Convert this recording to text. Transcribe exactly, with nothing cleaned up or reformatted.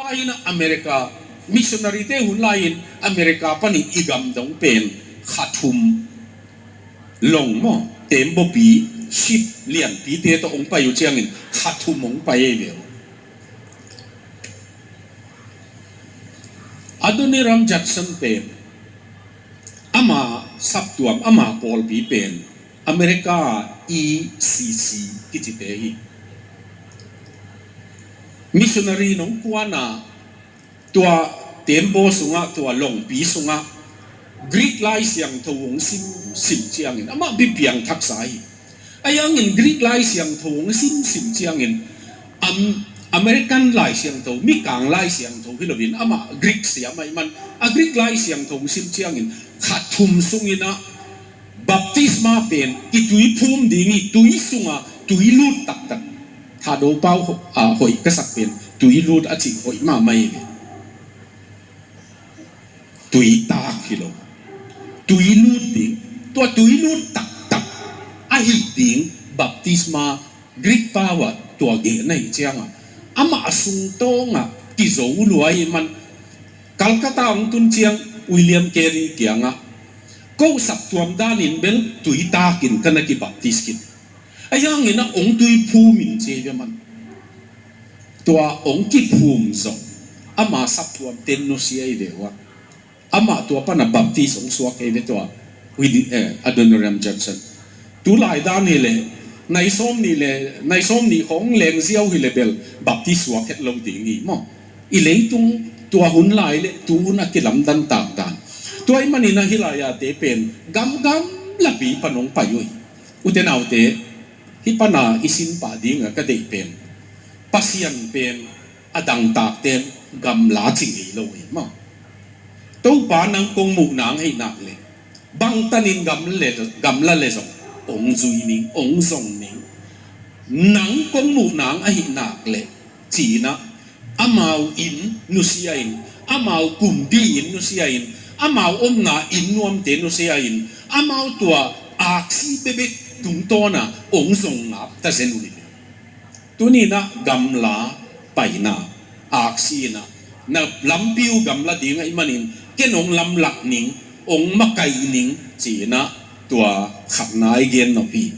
Lai-in ah America, missionary te hun lai-in America panin i gam dong pen kha thum long maw, tembaw pi, ship lianpi te tawh hong pai uh ciangin kha thum hong pai ei ve uh. Adoniram Judson pen ama saptuam, ama pawlpi pen America E C C kicite hi. Missionary nong kuan a, tua tembaw sungah, tua longpi sungah Greek Lai Siangtho hong sim, sim ciangin amah bipiang thaksa hi. Ahi hangin Greek Lai Siangtho hong sim, sim ciangin Am-, American Lai Siangtho, Mikang Lai Siangtho hi loin amah Greek siam ahih man a Greek Lai Siangtho hong sim ciangin kha thum sungin ah baptisma pen i tui phum ding hi, tui sunga tui lut taktak. Thado pau ho-, a, hoih ka sak pen tui lut a cih hoih mahmah hi ve. Tui tak hi lo. Tui lut ding. Tua tui lut taktak ahih ding baptisma Greek pau ah tua gen ahih ciangah amah a sungtawngah kizo lua ahih man Calcutta hong tun ciang William Carey kiangah ko saptuam danin bel tui takin ka na kibaptis khin. Ahi hangin ah hong tui phum in ci ei ve man. Tua hong kiphum zong ama saptuam ten nusia hi ve uh a. Amah tua pana baptis hong suak hi ve tua Willi-, eh, Adoniram Judson. Tu lai dan hi leh nai sawm nih le, nai sawm nih hong leng ziau hi leh bel baptis suak het lo ding hi maw. I leitung tua hun lai le tu hun a kilamdan tak dan. Tua ahih manin ah hih lai-a te pen gamgam lapi pan hong pai uh hi. Ute naute, hih pana i sin pah dingah ka deih pen Pasian pen a dangtakte gamla ci ngei lo hi maw. Topa nang kong muh nang ahih nak leh bangtanin gamla le, gamla le zong hong zui ning, hong zong ning. Nang kong muh nang ahih nak leh ci-in ah amau inn nusia in, amau kumpi inn nusia in, amau omna inn nuamte nusia in, amau tua aksi bekbek tungtawnah hong zong ngap ta zen uh hi. Tuni-in ah gamla paina aksi in ah na lampi uh gamla ding ahih manin ken hong lamlak ning, hong makaih ning ci-in ah tua khatna i gen nop hi.